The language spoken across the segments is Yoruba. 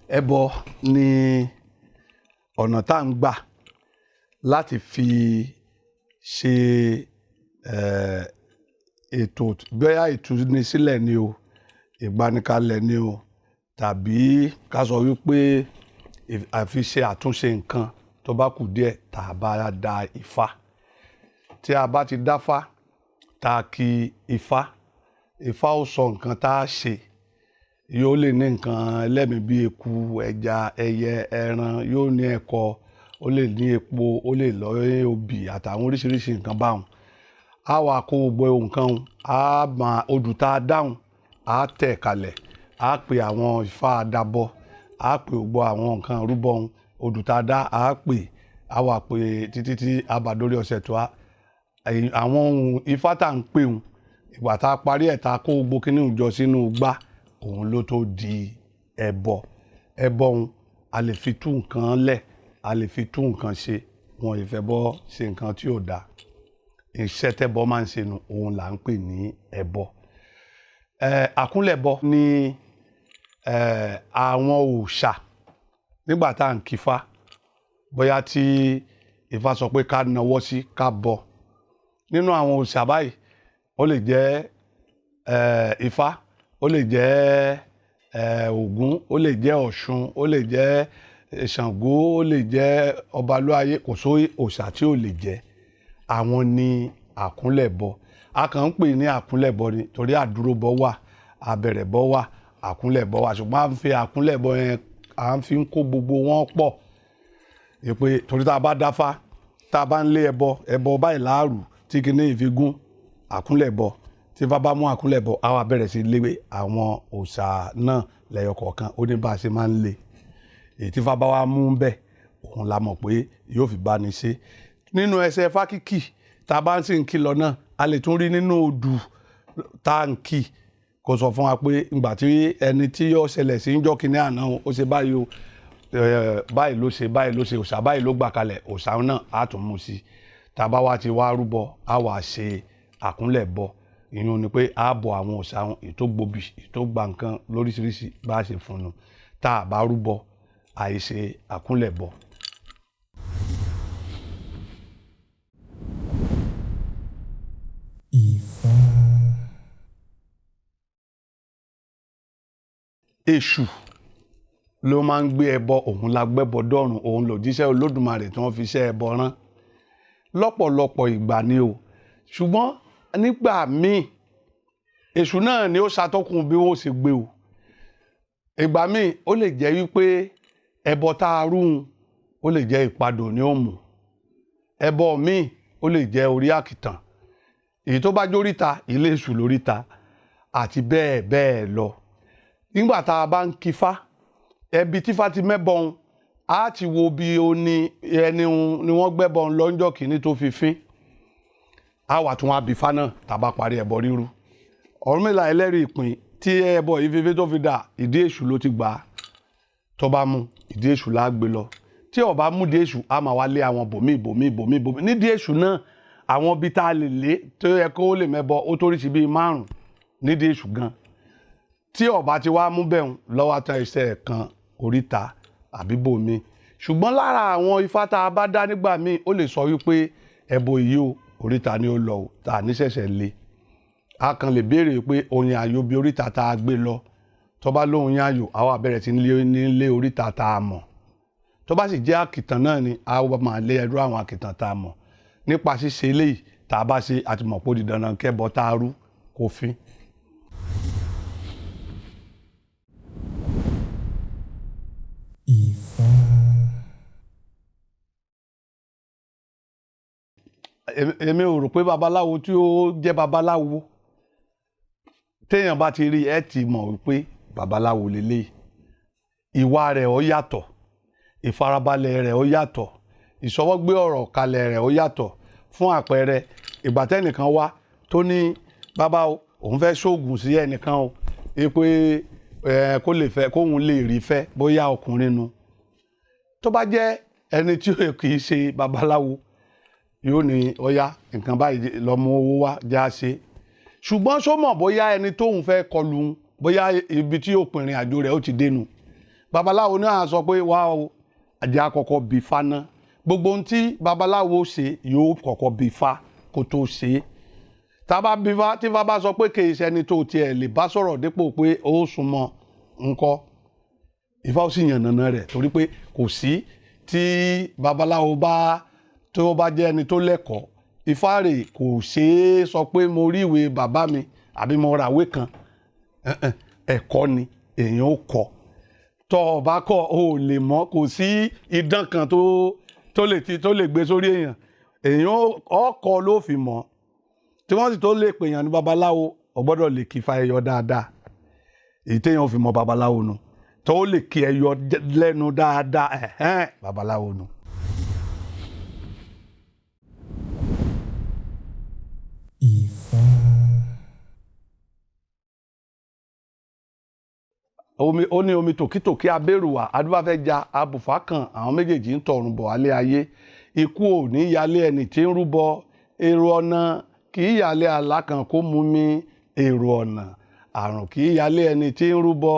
Ẹbọ ni ọ̀nà tá à ń gbà láti fi ṣe ètò, bóyá ìtúnisílẹ̀ ni o, ìgbanikalẹ̀ ni o, tàbí ká sọ wípé àfi ṣe àtúnṣe nǹkan tó bá kù díẹ̀ tá a bá da Ifá. Tí a bá ti dáfá, tá a kí Ifá, Ifá ó sọ nǹkan tá a ṣe. Yóò lè ní nǹkan ẹlẹ́mìí bíi eku, ẹja, ẹyẹ, ẹran, yóò ní ẹ̀kọ, ó lè ní epo, ó lè lọ obì àtàwọn oríṣiríṣi nǹkan báwọn. Á wá kó gbogbo nǹkan un, á máa odù tá a dáhùn, á tẹ̀ kalẹ̀, á pe àwọn Ifá adabọ, á pe gbogbo àwọn nǹkan rúbọ un, odù tá a dá á pè, á wá pè títí tí a bá dórí ọ̀sẹ̀ tó a. Àwọn ohun Ifá tá à ń pè un, ìgbà tá a parí ẹ̀ tá a kó gbogbo kíní un jọ sínú igbá, òun ló tó di ẹbọ. Ẹbọ un, a lè fi tú nǹkan lẹ̀, a lè fi tú nǹkan ṣe. Wọn ì fẹ́ bọ́ ṣe nǹkan tí ò dáa. Iṣẹ́ tẹ́bọ máa ń ṣe nu, òun là ń pè ní ẹbọ. Àkúnlẹ̀bọ ni àwọn òòṣà nígbà tá à ń kífá, bóyá tí Ifá sọ pé ká nawọ́ sí ká bọ. Nínú àwọn òòṣà báyìí, ó lè jẹ́ Ifá, ó lè jẹ́ Ògún, ó lè jẹ́ Ọ̀ṣun, ó lè jẹ́ Ṣàngó, ó lè jẹ́ Ọbalúayé, kò sóyè òòṣà tí ò lè jẹ́. Àwọn ni àkúnlẹ̀bọ. A kàn ń pè ní àkúnlẹ̀bọ ni torí àdúróbọ wà, àbẹ̀rẹ̀bọ wà, àkúnlẹ̀bọ wà, ṣùgbọ́n à ń fi àkúnlẹ̀bọ yẹn, à ń fi ń kó gbogbo wọn pọ̀. Ìpè torí tá a bá dáfá, tá a bá ń lé ẹbọ, ẹbọ báyìí láàrú tí kinní yìí fi gún àkúnlẹ̀bọ. Tí Ifá bá mú àkúnlẹ̀bọ, á wá bẹ̀rẹ̀ sí lé àwọn òòṣà náà lẹ́yọ kọ̀ọ̀kan. Ó ní bá a ṣe máa ń lé. Èyí tí Ifá bá wá mú bẹ́ẹ̀, òun la mọ̀ pé yóò fi bá ní ṣe. Nínú ẹsẹ̀ Ifá kíkì tá a bá ń sì ń kí lọ náà, a lè tún rí nínú odù tá à ń kí kó sọ fún wa pé ìgbà tí ẹni tí yóò ṣẹlẹ̀ sí ń jọ́ kínní àná, ó ṣe báyìí o, báyìí ló ṣe, báyìí ló ṣe, òòṣà báyìí ló gbà kalẹ̀, òòṣà náà á tún mú sí i. Tá a bá wá ti wá rúbọ, á wá ṣe àkúnlẹ̀bọ. Ìyẹn ni pé á bọ àwọn òòṣà wọn, èyí tó gbòbì, èyí tó gba nǹkan lóríṣiríṣi bá a ṣe fún un. Tá a bá rúbọ, àìṣe àkúnlẹ̀bọ. Ifá. Èṣù ló máa ń gbé ẹbọ, òun la gbẹ́bọ dọ́run, òun lòjíṣẹ́ Olódùmarè tí wọ́n fi ṣẹ́ ẹbọ rán lọ́pọ̀lọpọ̀ ìgbà ni o. Ṣùgbọ́n nígbà míì, èṣù náà ni ó ṣàtọ́kùn bí wọ́n ṣe gbé o. Ìgbà míì ó lè jẹ́ wípé ẹbọ tá a rú un, ó lè jẹ́ ìpadò ni ó mú. Ẹbọ míì ó lè jẹ́ orí àkìtàn, èyí tó bá jóríta, ilé èṣù lóríta, àti bẹ́ẹ̀ bẹ́ẹ̀ lọ. Nígbà tá a bá ń kífá, ẹbí tífá ti mẹ́bọ̀n, á ti wo bí ó ní ẹni ni wọ́n gbẹ́bọ̀n lọ́jọ́ kìíní tó fi fín. Á wà tún wá bí ifá náà tá a bá parí ẹbọ rírú. Ọ̀rúnmìlà ẹlẹ́rìí ìpín tí ẹbọ yìí fi fín tó fi dà, ìdí èṣù ló ti gbà á. Tó bá mú ìdí èṣù là á gbé lọ. Tí ó bá mú ìdí èṣù, á máa wá lé àwọn bòmíì bòmíì bòmíì bòmíì. Nídìí èṣù náà, àwọn ibi tá a lè lé tó yẹ kó lè mẹ́bọ, ó toríṣi bíi márùn-ún nídìí èṣù gan. Tí ó bá ti wá mú bẹ́ẹ̀ lọ́wọ́ ata iṣẹ́ kan oríta àbí bòmíì. Ṣùgbọ́n lára àwọn ifá tá a bá dá nígbà míì, ó lè sọ wípé ẹbọ yìí o, oríta ni ó lọ o, tá a ní ṣẹ̀ṣẹ̀ lé. A kàn lè béèrè pé oyin àyò bí oríta tá a gbé lọ. Tó bá lóhun yín àyò, àwa bẹ̀rẹ̀ sí ní lé oríta tá a mọ̀. Tó bá sì jẹ́ àkìtàn náà ni, a máa lé ẹrú àwọn àkìtàn tá a mọ̀. Nípa ṣíṣe eléyìí tá a bá ṣe, a ti mọ̀ pé ó di dandan kẹ́bọ tá a rú kó fín. Ifá. Èmi ò rò pé babaláwo tí ó jẹ́ babaláwo, téèyàn bá ti rí ẹ ti mọ̀ wípé babaláwo leléyìí. Ìwà rẹ̀ ó yàtọ̀, ìfarabalẹ̀ rẹ̀ ó yàtọ̀, ìṣọwọ́gbé ọ̀rọ̀ kalẹ̀ rẹ̀ ó yàtọ̀. Fún àpẹẹrẹ, ìgbà tẹ́nìkan wá tó ní bàbá o, òun fẹ́ ṣoògùn sí ẹnìkan o, pé kó lè fẹ́, kóun lè rí fẹ́, bóyá ọkùnrin nu. Tó bá jẹ́ ẹni tí kì í ṣe babaláwo, yóò ní ọya nǹkan báyìí lọ mú owó wá já ṣe. Ṣùgbọ́n ṣó mọ̀ bóyá ẹni tóun fẹ́ kọlù ń, bóyá ibi tí òpin ìrìn àjò rẹ̀ ó ti dénú. Babaláwo náà sọ pé wá o, àjẹ́ àkọ́kọ́ bí fa ná. Gbogbo ohun tí babaláwo ṣe yóò kọ́kọ́ bí fa kó tó ṣe é. Tá a bá bí fa, tí fa bá sọ pé kì í ṣẹni tó tiẹ̀ lè bá sọ̀rọ̀ dípò pé ó súnmọ́ ńkọ́, Ifá ó sì yànnàná rẹ̀, torí pé kò sí tí babaláwo bá tó bá jẹ́ ẹni tó lẹ́kọ̀ọ́ Ifá rè, kò ṣeé sọ pé mo rí ìwé bàbá mi àbí mo ra ìwé kan. Ẹ̀kọ́ ni èèyàn ó kọ́. Tọ́ ọ bá kọ́, o ò lè mọ̀. Kò sí idán kan tó lè ti tó lè gbé sórí èèyàn. Èèyàn ọkọ ló fi mọ̀. Tí wọ́n sì tó lè pèèyàn ní babaláwo, ó gbọ́dọ̀ lè kí ifá ẹyọ dáadáa. Èyí téèyàn fi mọ̀ babaláwo nu, tó lè kí ẹyọ lẹ́nu dáadáa, ẹ̀hẹ́n, babaláwo nu. Ifá. Omi ó ní omi tòkítòkí abérùwà adúbáfẹ́ja abùfá kan, àwọn méjèèjì ń tọrùn bọ̀ alẹ́ ayé. Ikú ò ní yálé ẹni tí ń rúbọ. Èrò ọ̀nà kì í yálé alákàn kó mú mi. Èrò ọ̀nà àrùn kì í yálé ẹni tí ń rúbọ.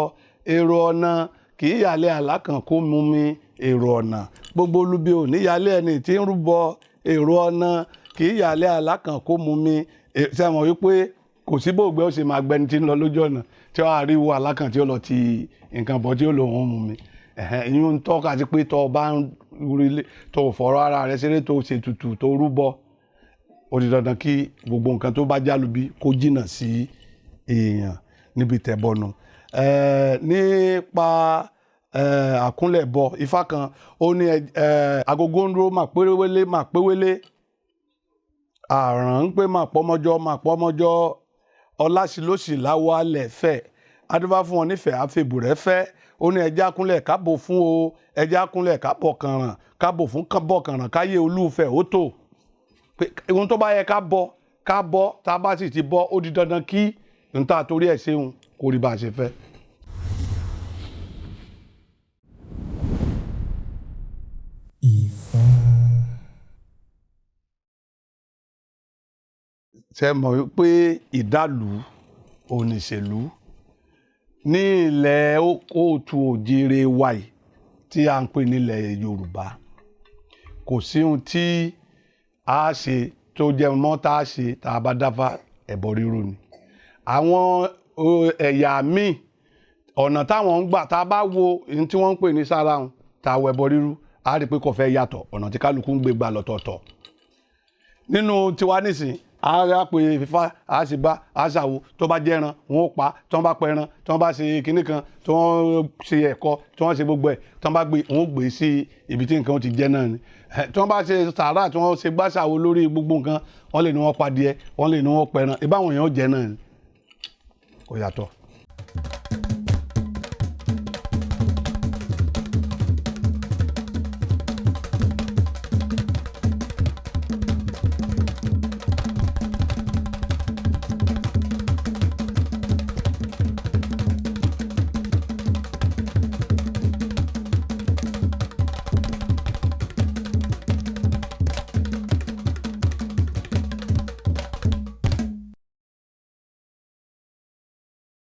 Èrò ọ̀nà kì í yálé alákàn kó mú mi. Èrò ọ̀nà gbogbo olubi ò ní yálé ẹni tí ń rúbọ. Èrò ọ̀nà kì í yálé alákàn kó mú mi. Ṣé mọ̀ wípé kò sí bóògbé ó sì máa gbẹni tí ń lọ lójú ọ̀nà tí ó àríwó alákàn tí ó lọ ti nǹkan bọ̀ tí ó lòun mú mi? Ìyún ń tọ́ka sí pé tó o bá ń rí tó o fọ̀rọ̀ ara rẹ ṣeré, tó o ṣètùtù, tó o rúbọ, ó di dandan kí gbogbo nǹkan tó bá jálùbí kó jìnnà sí èèyàn níbi tẹ̀bọ̀nù. Nípa àkúnlẹ̀bọ Ifá kan, ó ní agogo ń ró mà péwélé mà péwélé, àràn ń pé mà pọ́mọ́jọ́ mà pọ́mọ́jọ́, ọlásìlósì láwọ alẹ̀ fẹ́ adúbá fún wọn nífẹ̀ẹ́ àfẹ́bùrẹ́ fẹ́. Ó ní ẹja kúnlẹ̀ kábò fún o, ẹja kúnlẹ̀ kábọ̀ kànràn, kábò fún bọ̀ kànràn, káyé olúfẹ́ ó tò pé ohun tó bá yẹ ká bọ ká bọ. Tá a bá sì ti bọ, ó di dandan kí n ta torí ẹ̀ ṣeun kó rí bá a ṣe fẹ́. Ifá. Ṣe mọ̀ wípé ìdálù oníṣèlú ní ilẹ̀ kóòtù òjìrè wa yìí tí a ń pè nílẹ̀ Yorùbá, kò sí ohun tí a ṣe tó jẹ́ mọ́ tá a ṣe tá a bá dáfá, ẹbọ rírú ni. Àwọn ẹ̀yà míì, ọ̀nà táwọn ń gbà, tá a bá wo ohun tí wọ́n ń pè ní sára wọn, tá a wọ ẹbọ rírú, a rí i pé kò fẹ́ yàtọ̀. Ọ̀nà tí kálukú ń gbé gbà lọ́tọ̀ọ̀tọ̀. Nínú tiwa nísìn, a rà pé fífa a sì bá a ṣàwo, tó bá jẹ́ran wọn ó pa, tí wọ́n bá pẹran, tí wọ́n bá ṣe kinní kan, tí wọ́n ṣe ẹ̀kọ, tí wọ́n ṣe gbogbo ẹ̀, tí wọ́n bá gbé, wọn ó gbé sí ibi tí nǹkan ti jẹ́ náà ni. Tí wọ́n bá ṣe sàárà, tí wọ́n ṣe gbàṣàwo lórí gbogbo nǹkan, wọ́n lè ní wọ́n padìẹ, wọ́n lè ní wọ́n pẹran, ìbáwọn èèyàn jẹ náà ni, kò yàtọ̀.